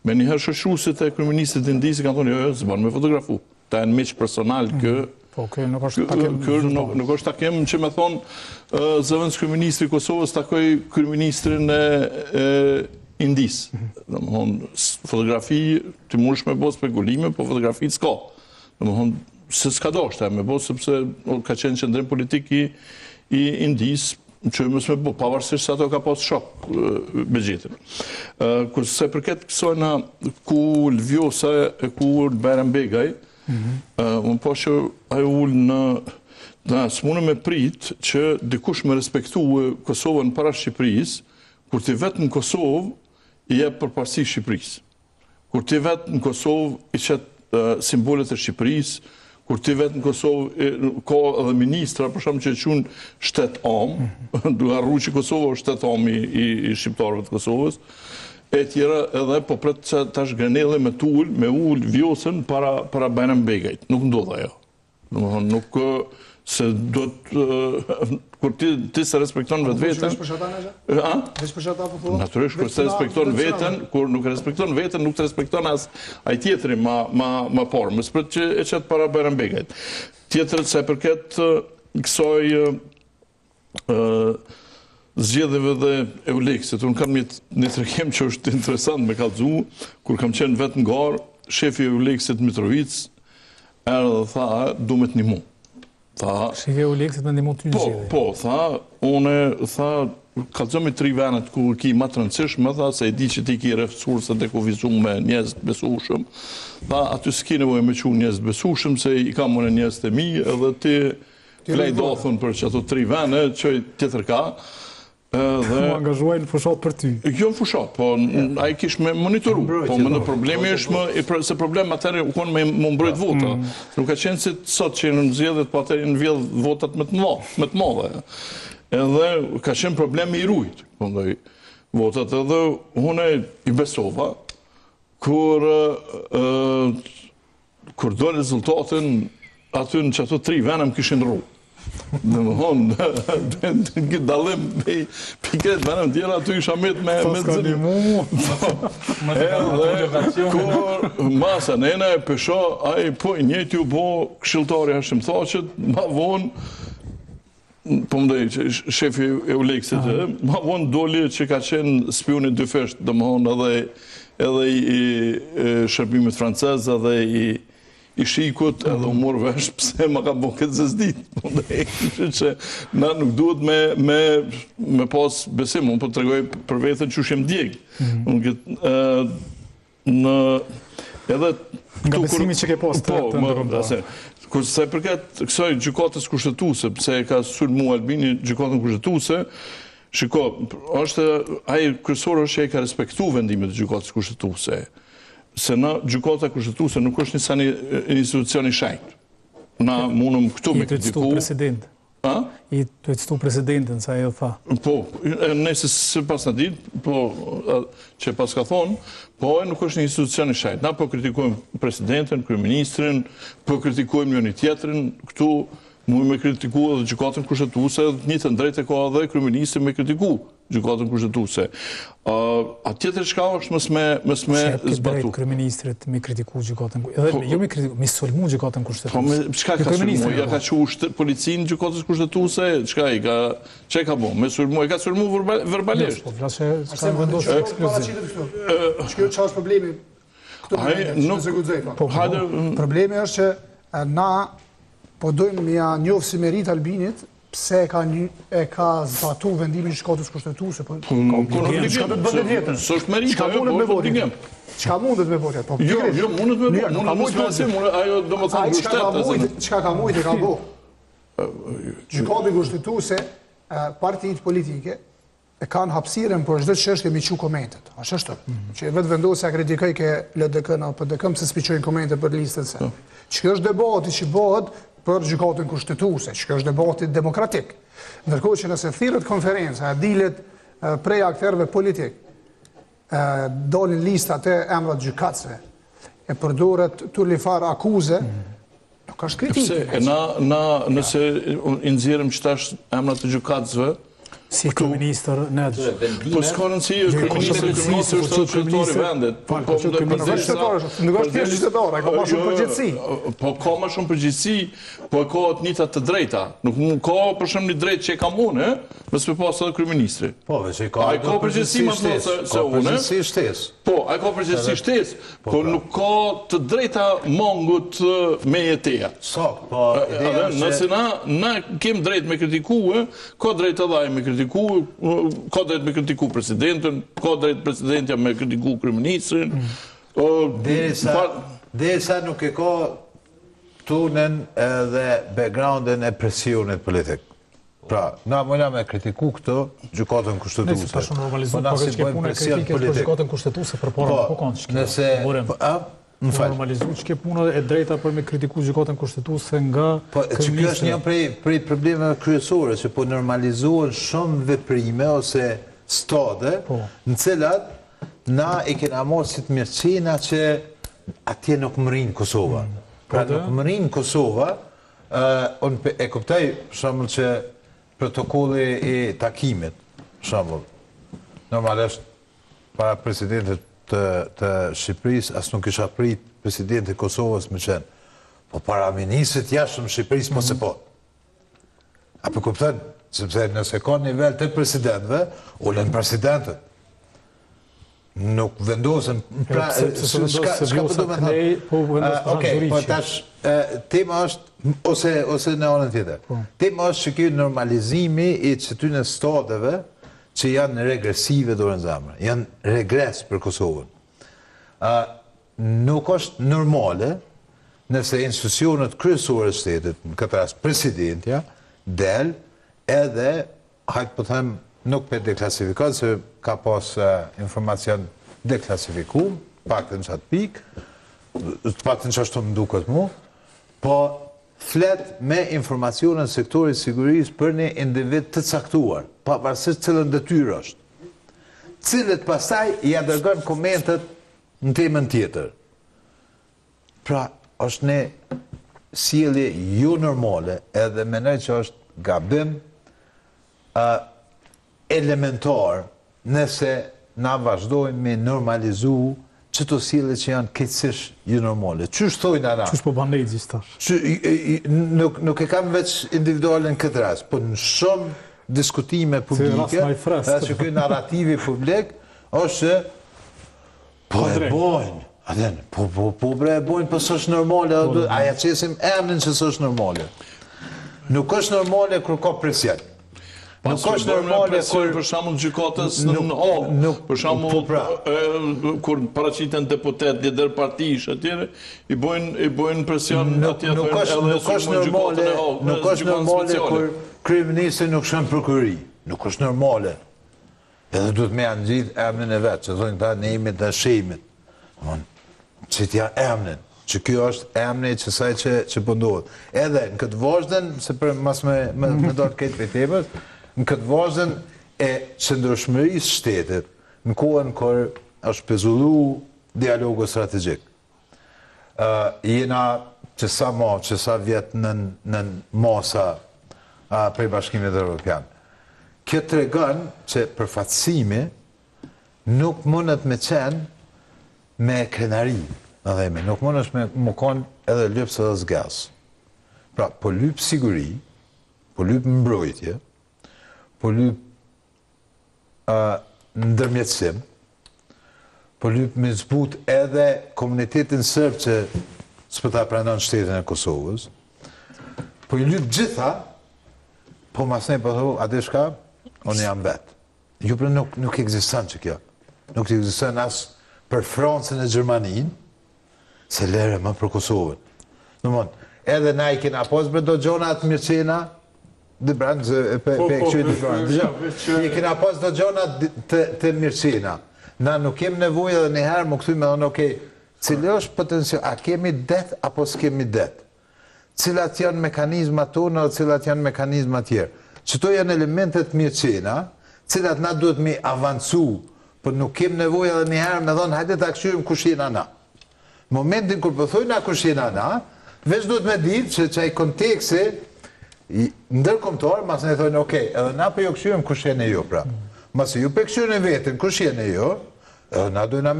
Menjëherë shoqëruesit e kryeministrit të Indisë kanë thonë, jo, jo, s'ban me fotografu. Kta janë miq personal, mm. kë... Po, kë nuk është takim Kë nuk, nuk është takim që me thonë zëvendës kryeministri i Kosovës takoi kryeministrin e, e Indisë. Mm. Domethonë, fotografi, ti mundesh me bo spekulime, po fotografi s'ka. Domethonë, se s'ka dashtë me bo, sepse ka qenë qëndrim politik i, i Indisë, që mos me bo, pavarësisht se ato ka pas shok Behxhetin. Kurse përket kësajna ku u ul Vjosa e ku u ul Bajram Begaj, mm -hmm. unë po që ajo u ul në Na, s'mune me prit që dikush me respektu Kosovën para Shqipërisë, kur ti vetë në Kosovë i jep përparësi Shqipërisë. Kur ti vetë në Kosovë i qet simbolet e Shqipërisë, kur ti vetë në Kosovë ka edhe ministra, për shembull që e qujnë shtet amë, mhm. duke harru që Kosova është shtet amë i, i, i shqiptarëve të Kosovës, e tjera edhe po pret që tash Grenelli me t'ul, me ul Vjosën para, para Bajram Begajt. Nuk ndodh ajo. Domethonë, nuk se do të kur ti ti s'e respekton vetveten. Veç për çata në A? Veç për çata po thua? Natyrisht kur s'e respekton veten, kur nuk e respekton veten, nuk të respekton as ai tjetri ma ma ma parë. Mos prit që e qet para Bajram Begajt. Tjetër sa i përket kësaj ë zgjedhjeve dhe Eulexit, unë kam një, një tregim që është interesant me kallzu, kur kam qenë vetë në garë, shefi i Eulexit në Mitrovicë, erdhi dhe tha, du me të nimu. Tha, shefi i Eulexit me nimu ty në po, zgjedhje? Po, tha, une, tha, kallzomi tri venet ku ki ma të rëndësishme, tha, se e di që ti ki resurse të kufizume njerëz të besueshëm. Tha, aty s'ki nevojë me çu njerëz të besueshëm, se i kam unë njerëz të mi, edhe ti Flej dothun për qato tri vene, çoj tjetër ka. Dhe... U angazhua në fushatë për ty. Jo në fushatë, po ai kish me monitoru. Po më në problemi është më, se problem atëherë u konë me më mbrojt vota. Mm. Nuk ka qenë si sot që në zgjedhjet, po atëherë në vjedh votat me të madhe, me të madhe. Edhe ka qenë problemi i rujt, po ndoj, votat edhe unë i besova, kur Kur doli rezultatin, aty në qato tri vene më kishin rru. Domethonë, këtë dallim me piket vene në tjera, aty isha met me... Po s'ka një mu mu. Edhe, kur masa nena e pesho, ai po i njëjti u bo këshilltari i Hashim Thaçit, ma vonë, po më dhej, shefi i Eulexit, ma vonë doli që ka qenë spiun i dyfisht, domethonë edhe, edhe i, i shërbimit francez, edhe i, i SHIK-ut, edhe u mor vesh pse ma ka bo këtë se s'dit. Po më dhej, kështu që na nuk duhet me, me, me pas besim, unë po të tregoj për veten qysh jem djeg. Mm -hmm. Unë këtë, Në edhe nga besimi që ke pas të po, ndërkombëtar. Kur sa i përket kësaj gjykatës kushtetuese, pse e ka sulmu Albini gjykatën kushtetuese, shiko, është ai kryesor është që ai ka respektu vendimet e gjykatës kushtetuese. Se në gjykata kushtetuese nuk është një sa një institucion i shenjtë. Na mundëm këtu me kritiku. President. A? I të cito presidentin, sa ajo tha. Po, nëse se pas në ditë, po, që pas ka thonë, po e nuk është një institucion i shenjtë. Na po kritikojmë presidentin, kryeministrin, po kritikojmë njëri tjetrin, këtu mund me kritiku edhe gjykatën kushtetuese, edhe të njëjtën drejtë ka edhe kryeministri me kritiku. Gjykatën kushtetuese. A tjetër çka është mos me mos me zbatu. Kryeministrit me kritiku gjykatën, edhe po, jo me kritiku, me sulmu gjykatën kushtetuese. Po me çka ka sulmu? Ja ka çu policinë gjykatës kushtetuese, çka i ka çka ka bo? Me sulmu, e ka sulmu verbalisht. Po flas se ka vendosur eksploziv. Çka është problemi? Këtu Ai nuk po. Po, hajde problemi është që na po dojmë me ja njoh si meritë Albinit Pse e ka një, e ka zbatu vendimin e gjykatës kushtetuese, po, po ka obligim, çka do të bënte tjetër? S'është meritë, çka mundet me bo tjetër? Çka mundet me bo tjetër? Po, jo, jo, mundet me bo, mundet me bo, mundet, ajo do më thonë mbështet. Çka ka mujt, e ka bo. Gjykata kushtetuese, partitë politike, e kanë hapësirën për çdo çështje mi çu komentet. Është ashtu. Mm -hmm. Që Vetëvendosja kritikojke LDK-në apo PDK-në pse s'pi çojnë komente për listën se. Po. Që kjo është debati që bëhet për gjykatën kushtetuese, që kjo është debati demokratik. Ndërkohë që nëse thirret konferenca, e dilet prej akterëve politik, dalin listat e emrat gjykatësve, e përdoret turlifar akuze, mm -hmm. Nuk është kritikë. Pse, na, na, nëse i nxjerrim që tash emrat e gjykatësve... Si kryeministër në Po s'ka rëndësi, kryeministër, kryeministër është edhe qytetar i vendit. Po, po, kryeministër, nuk është thjesht qytetar, ka më shumë jo, përgjegjësi. Po ka më shumë përgjegjësi, po e ka të njëjtat të drejta. Nuk mund ka për shembull një drejtë që e kam unë, mos me pas edhe kryeministri. Po, veç e ka. Ai ka përgjegjësi më të se se unë. Përgjegjësi shtesë. Po, ai ka përgjegjësi shtesë, po, po pra. nuk ka të drejta mangut me jetea. Sa, po, ideja është nëse na na kem drejt me kritiku, ka drejt edhe ai me kritiku, ka drejt me kritiku presidentin, ka drejt presidentja me kritiku kryeministrin. Mm. Derisa derisa nuk e ka tonin edhe backgroundin e presionit politik. Pra, na mujna me kritiku këtë gjykatën kushtetuese. Nëse tash normalizu po pak që puna e kritikës për gjykatën kushtetuese përpara po, nuk kanë çka. Nëse po, a më fal. Normalizu që ke puna e drejta për me kritiku gjykatën kushtetuese nga Po, që kjo është një prej prej problemeve kryesore që po normalizohen shumë veprime ose stade po. në cilat na i kena marrë si të mirëqena që atje nuk mërrin Kosova. Mm. Pra po, nuk mërrin Kosova, Unë e kuptoj, për shembull që protokolli i takimit, për shembull, normalisht para presidentit të, të Shqipërisë, as nuk kisha prit presidenti i Kosovës me qenë, po para ministrit jashtëm Shqipërisë, po se po. A po kupton? Sepse nëse ka nivel të presidentëve, ulen presidentët. Nuk vendosen pra çka çka po do të thonë? Po vendos për Okej, po tash tema është ose ose në anën tjetër. Po. Tema është që ky normalizimi i këtyre stadeve që janë regresive dorën n'zemër, janë regres për Kosovën. Ë nuk është normale nëse institucionet kryesore të shtetit, në këtë rast presidentja, del edhe Hajt po them nuk pe deklasifikon se ka pas informacion deklasifikum, paktën n'qatë pikë, të paktën qashtu më duket mu, po flet me informacione n'sektorin e sigurisë për një individ të caktuar, pavarësisht cilën detyrë është. Cilët pastaj ja dërgon komentet në temën tjetër. Pra, është një sjellje jo normale edhe mendoj që është gabim ë elementar nëse na vazhdojmë me normalizu qëto sjellje që janë krejtësisht jo normale. Qysh thojnë ana? Qysh po ban Nexhi tash? Që, nuk, nuk e kam veç individualen në këtë rast, po në shumë diskutime publike, edhe që ky narrativi publik është që Po e bojnë, a din, po, po, po bre e bojnë, po s'është normale, po, do, a ja qesim emnin që s'është normale. Nuk është normale kur ka presion. Nuk është normale kur për shembull gjykatës në në nuk për shembull po pra. kur paraqiten deputet, lider partish etj, i bojnë i bojnë presion atje nuk është nuk është normale, nuk është normale kur kryeministri nuk shkon n'prokurori. Nuk është normale. Edhe duhet me ja ngjit emrin e vet, që thonë këta nameit dhe shame-it. Domthon, qitja emrin, që kjo është emri i qësaj që që po ndodh. Edhe në këtë vazhdën, se për mas me me, me dalë krejt prej temës, në këtë vazhdën e qëndrueshmërisë shtetit, në kohën kur është pezullu dialogu strategjik. Ë jena që sa ma, që sa vjet nën nën masa prej Bashkimit Evropian. Kjo tregon që përfaqësimi nuk mundet me qenë me krenari, në dheme, nuk mundesh me me konë edhe lyps edhe zgaz. Pra, po lyp siguri, po lyp mbrojtje, po lyp ndërmjetësim, po lyp me zbut edhe komunitetin serb që s'po ta pranon shtetin e Kosovës, po i lyp gjitha, po masnej po thu, a di shka, unë jam vetë. Ju pra nuk, nuk ekziston që kjo. Nuk ekziston as për Francën e Gjermaninë, se lere më për Kosovën. Domthon, edhe na i kena pas bre do gjona të mirëqena, Dibran, se e pe po, pe po, kqyr Dibran. I kena pas do gjona të të mirëqena. Na nuk kemi nevojë edhe një herë me kthy me thonë, okay, cili është potencial, a kemi det apo s'kemi det? Cilat janë mekanizmat tona dhe cilat janë mekanizmat tjerë? Qëto janë elemente të mirëqena, cilat na duhet me avancu, por nuk kemi nevojë edhe një herë me thonë, hajde ta kqyrim kush jena na. Në momentin kur po thojna kush jena na, veç duhet me ditë që qaj konteksti. Ndërkombëtar, masnej thonë, ok, edhe na po ju kqyrim kush jeni ju, pra. Masi ju po e kqyrini veten, kush jeni ju, edhe na dojna me.